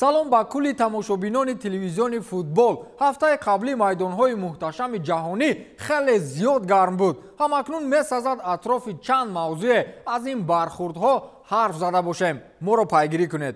Салом ба кулли тамошобинони телевизиони футбол. Ҳафтаи қаблӣ майдонҳои муҳташами ҷаҳонӣ хеле зиёд гарм буд. Ҳамакнун месазад атрофи чанд мавзӯе аз ин бархурдҳо ҳарф зада бошем. Моро пайгирӣ кунед.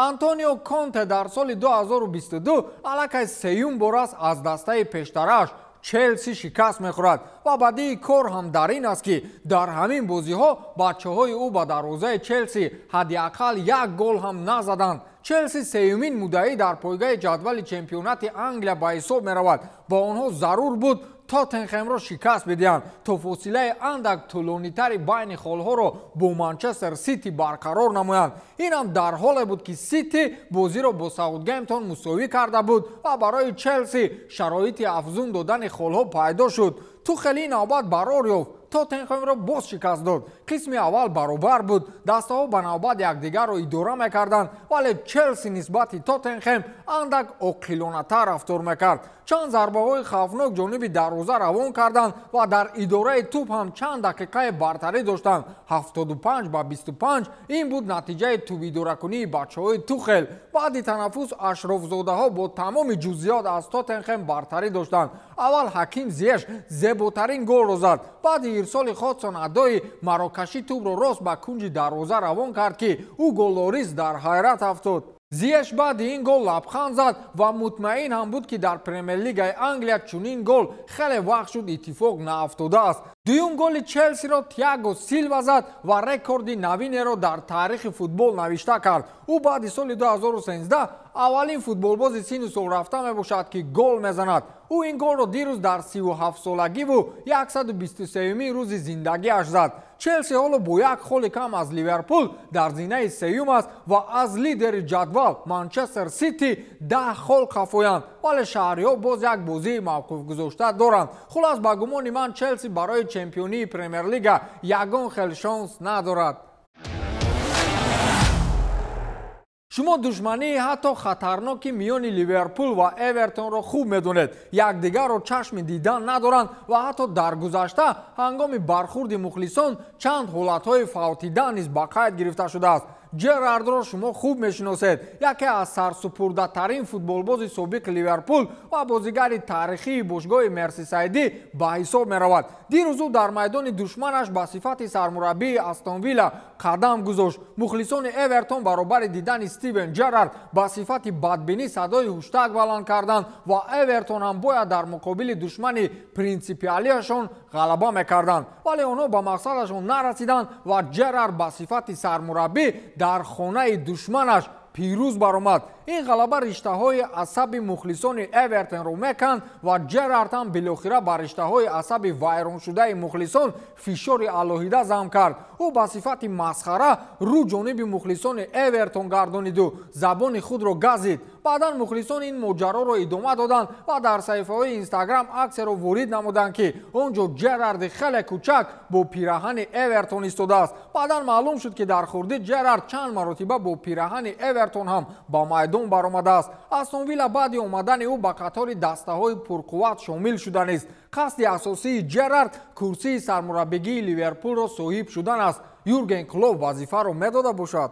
Антонио Конте дар соли 2022 аллакай сеюм бор аст аз дастаи пештараш Челси шикаст мехӯрад ва бадии кор ҳам дар ин аст, ки дар ҳамин бозиҳо бачаҳои ӯ ба дарвозаи Челси ҳадди ақал як гол ҳам назаданд. Челси сеюмин муддаӣ дар пойгаи ҷадвали чемпионати Англия ба ҳисоб меравад. Ба онҳо зарур буд Тоттенхемро шикаст бидиҳанд, то фосилаи андак тӯлонитари байни холҳоро бо Манчестер Сити барқарор намоянд. Ин ҳам дар ҳоле буд, ки Сити бозиро бо Саутгемптон мусовӣ карда буд ва барои Челси шароити афзун додани холҳо пайдо шуд. Тухел ин навбат барор ёфт, Тоттенхемро боз шикаст дод. Қисми аввал баробар буд, дастаҳо ба навбат якдигарро идора мекарданд, вале Челси нисбати Тоттенхем андак оқилонатар рафтор мекард. Чанд зарбаҳои хавфнок ҷониби дарвоза равон карданд ва дар идораи тӯп ҳам чанд дақиқаи бартарӣ доштанд. 75-25 ин буд натиҷаи тӯбидоракунии бачаҳои Тухел. Баъди танаффус ашрофзодаҳо бо тамоми ҷузъиёт аз Тоттенхем бартарӣ доштанд. Аввал Ҳаким Зиеш зеботарин голро зад. Баъди ирсоли Ходсон Адои марокашӣ тӯбро рост ба кунҷи дарвоза равон кард, ки ӯ голлориз дар ҳайрат афтод. Зиеш баъди ин гол лабханд зад ва мутмаин ҳам буд, ки дар Премер-лигаи Англия чунин гол хеле вақт шуд иттифоқ наафтодааст. Дуюм голи Челсиро Тиаго Силва зад ва рекорди навинеро дар таърихи футбол навишта кард. Ӯ баъди соли 2013 аввалин футболбози синну сол рафта мебошад, ки гол мезанад. Ӯ ин голро дирӯз дар 37-солагиву 123-юми рӯзи зиндагиаш зад. Челси ҳоло бо як холи кам аз Ливерпул дар зинаи сеюм аст ва аз лидери ҷадвал Манчестер Сити 10 хол қафоянд, вале шаҳриҳо боз як бозии мавқуфгузошта доранд. Хулас, ба гумони ман Челси барои чемпионии Премер-лига ягон хел шонс надорад. Шумо душмании ҳатто хатарноки миёни Ливерпул ва Эвертонро хуб медонед. Якдигарро чашми дидан надоранд ва ҳатто дар гузашта ҳангоми бархурди мухлисон чанд ҳолатҳои фавтидан низ ба қайд гирифта шудааст. Джерардро шумо хуб мешиносед, яке аз сарсупурдатарин футболбози собиқи Ливерпул ва бозигари таърихии бошгоҳи Мерсисайдӣ ба ҳисоб меравад. Дирӯз ӯ дар майдони душманаш ба сифати сармураббии Астон Вилла қадам гузошт. Мухлисони Эвертон баробари дидани Стивен Джерард ба сифати бадбинӣ садои ҳуштак баланд карданд ва Эвертон ҳам бояд дар муқобили душмани принсипиалиашон ғалаба мекарданд, вале онҳо ба мақсадашон нарасиданд ва Джерард ба сифати сармураббӣ дар хонаи душманаш пирӯз баромад. Ин ғалаба риштаҳои асаби мухлисони Эвертонро меканд ва Джерард ҳам билохира ба риштаҳои асаби вайроншудаи мухлисон фишори алоҳида зам кард. Ӯ ба сифати масхара рӯ ҷониби мухлисони Эвертон гардониду забони худро газид. Баъдан мухлисон ин моҷароро идома доданд ва дар саҳифаҳои Инстаграм аксияро ворид намуданд, ки он ҷо Джерарди хеле кӯчак бо пираҳани Эвертон истодааст. Баъдан маълум шуд, ки дар хурдӣ Джерард чанд маротиба бо пираҳани Эвертон ҳам ба майдон баромадааст. Астон Вилла баъди омадани ӯ ба қатори дастаҳои пурқувват шомил шуданист. Қасди асосии Джерард курсии сармураббигии Ливерпулро соҳиб шудан аст. Юрген Клоп вазифаро медода бошад.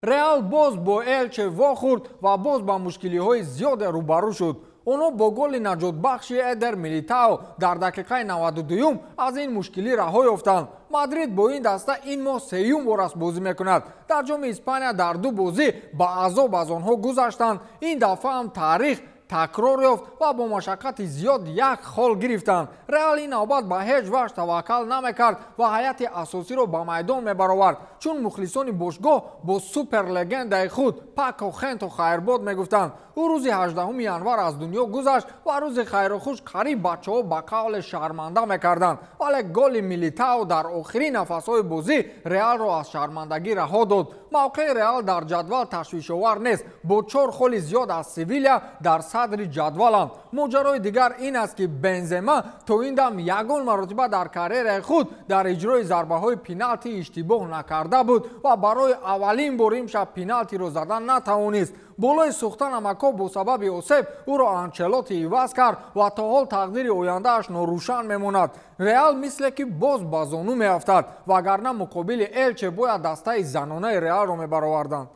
Реал боз бо Элче вохӯрд ва боз ба мушкилиҳои зиёде рӯбарӯ шуд. Онҳо бо голи наҷотбахши Эдер Милитао дар дақиқаи 92-юм аз ин мушкилӣ раҳо ёфтанд. Мадрид бо ин даста ин моҳ сеюм бор аст бозӣ мекунад. Дар ҷоми Испания дар ду бозӣ ба азоб аз онҳо гузаштанд. Ин дафъа ҳам таърих такрор ёфт ва бо машаққати зиёд як хол гирифтанд. Реал ин навбат ба ҳеҷ ваҷҳ таваккал намекард ва ҳайати асосиро ба майдон мебаровард, чун мухлисони бошгоҳ бо суперлегендаи худ Пако Хенто хайрбод мегуфтанд. Ӯ рӯзи 18 январ аз дунё гузашт ва рӯзи хайрухуш қариб бачаҳо ба қавле шарманда мекарданд, вале голи Милитао дар охирин нафасҳои бозӣ Реалро аз шармандагӣ раҳо дод. Мавқеи Реал дар ҷадвал ташвишовар нест, бо 4 холи зиёд аз Севиля дар садри ҷадваланд. Моҷарои дигар ин аст, ки Бензема то ин дам ягон маротиба дар карьераи худ дар иҷрои зарбаҳои пеналти иштибоҳ накарда буд ва барои аввалин бор имшаб пеналтиро задан натавонист. Болои сӯхта намакҳо бо сабаби осеб ӯро Анчелоти иваз кард ва то ҳол тақдири ояндааш норӯшан мемонад. Реал мисле ки боз ба зону меафтад, вагарна муқобили Элче бояд дастаи занонаи Реалро мебароварданд.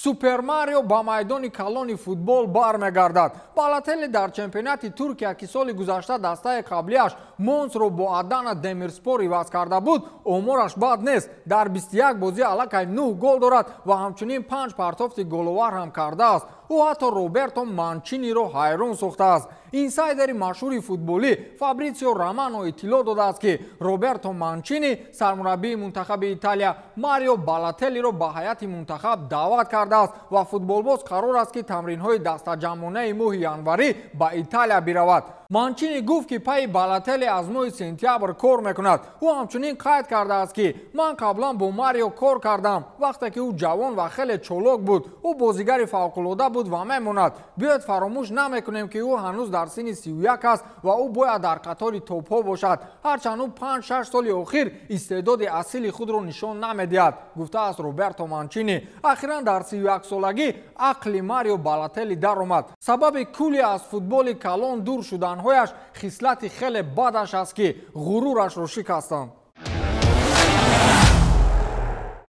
Супер Марио ба майдони калони футбол бармегардад. Балотелли дар чемпионати Туркия, ки соли гузашта дастаи қаблиаш Монсро бо Адана Демирспор иваз карда буд, омораш бад нест. Дар 21 бозӣ аллакай 9 гол дорад ва ҳамчунин 5 партофти головар ҳам кардааст. Ӯ ҳатто Роберто Манчиниро ҳайрон сохтааст. Инсайдери машҳури футболӣ Фабритсио Романо иттилоъ додааст, ки Роберто Манчини, сармураббии мунтахаби Италия, Марио Балотеллиро ба ҳайати мунтахаб даъват кардааст ва футболбоз қарор аст, ки тамринҳои дастаҷамъонаи моҳи январӣ ба Италия биравад. Манчини гуфт, ки пайи Балотелли аз моҳи сентябр кор мекунад. Ӯ ҳамчунин қайд кардааст, ки ман қаблан бо Марио кор кардам, вақте ки ӯ ҷавон ва хеле чолок буд. Ӯ бозигари фавқулода буд ва мемонад. Биёед фаромӯш намекунем, ки ӯ ҳанӯз дар синни 31 аст ва ӯ бояд дар қатори топҳо бошад. Ҳарчанд ӯ 5-6 соли охир истеъдоди асили худро нишон намедиҳад, гуфтааст Роберто Манчини. Ахиран дар 31-солагӣ ақли Марио Балотелли даромад. Сабаби кулли аз футболи калон дур шуданҳояш хислати хеле бадаш аст, ки ғурурашро шикастанд.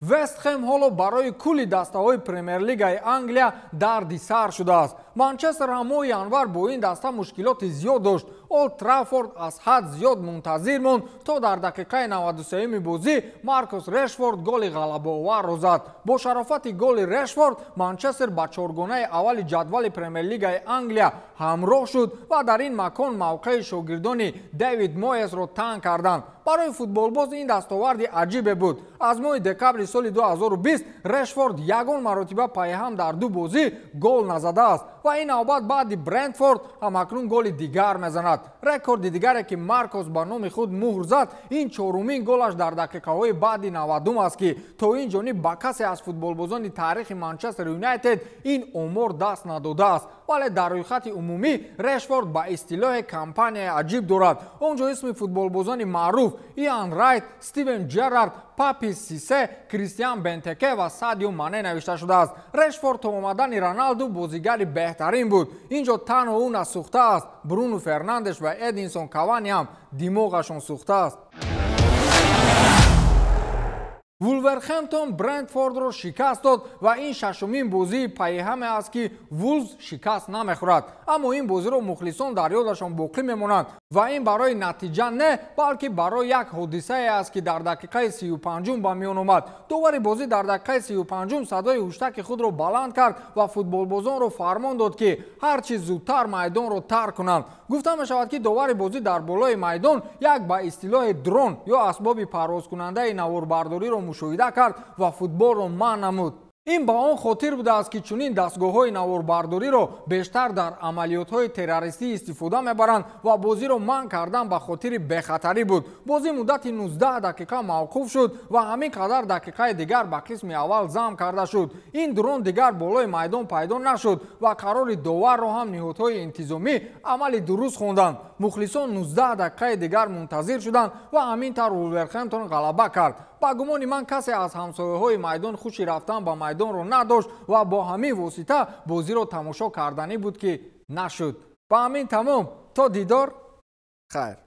Вестхэм ҳоло барои кулли дастаҳои Премер-лигаи Англия дарди сар шудааст. Манчестер ҳам моҳи январ бо ин даста мушкилоти зиёд дошт. Олд Траффорд аз ҳад зиёд мунтазир монд, то дар дақиқаи 93-юми бозӣ Маркус Решфорд голи ғалабаоварро зад. Бо шарофати голи Решфорд Манчестер ба чоргонаи аввали ҷадвали Премер-лигаи Англия ҳамроҳ шуд ва дар ин макон мавқеи шогирдони Дэвид Моэсро танг карданд. Барои футболбоз ин дастоварди аҷибе буд. Аз моҳи декабри соли 2020 Решфорд ягон маротиба пайҳам дар ду бозӣ гол назадааст ва ин навбат баъди Брентфорд ҳамакнун голи дигар мезанад. Рекорди дигаре, ки Маркос ба номи худ муҳр зад, ин чорумин голаш дар дақиқаҳои баъди 90 аст, ки то ин ҷониб ба касе аз футболбозони таърихи Манчестер Юнайтед ин омор даст надодааст. Вале дар рӯйхати умумӣ Решфорд ба истилоҳи кампанияи аҷиб дорад. Он ҷо исми футболбозони маъруф Иан Райт, Стивен Джерард, Папи Сисе, Кристиан Бентеке ва Садио Мане навишта шудааст. Решфорд то омадани Роналду бозигари беҳтарин буд. Ин ҷо танҳо ӯ насӯхтааст. Бруно Фернандеш ва Эдинсон Кавани ҳам димоғашон сӯхтааст. Вулверхэмптон Брентфордро шикаст дод ва ин шашумин бозии пайҳаме аст, ки Вулвз шикаст намехӯрад. Аммо ин бозиро мухлисон дар ёдашон боқӣ мемонанд ва ин барои натиҷа не, балки барои як ҳодисае аст, ки дар дақиқаи 35-ум ба миён омад. Довари бозӣ дар дақиқаи 35-ум садои ҳуштаки худро баланд кард ва футболбозонро фармон дод, ки ҳар чи зудтар майдонро тарк кунанд. Гуфта мешавад, ки довари бозӣ дар болои майдон як ба истилоҳи дрон ё асбоби парвозкунандаи наворбардориро мушоҳида кард ва футболро манъ намуд. Ин ба он хотир будааст, ки чунин дастгоҳҳои наворбардориро бештар дар амалиётҳои террористӣ истифода мебаранд ва бозиро манъ кардан ба хотири бехатарӣ буд. Бозӣ муддати 19 дақиқа мавқуф шуд ва ҳамин қадар дақиқаи дигар ба қисми аввал зам карда шуд. Ин дрон дигар болои майдон пайдо нашуд ва қарори доварро ҳам ниҳодҳои интизомӣ амали дуруст хонданд. Мухлисон 19 дақиқаи дигар мунтазир шуданд ва ҳамин тавр Вулверхэмптон ғалаба кард. Ба гумони ман касе аз ҳамсояҳои майдон хуши рафтан ба майдонро надошт ва бо ҳамин восита бозиро тамошо карданӣ буд, ки нашуд. Ба ҳамин тамом, то дидор, хайр.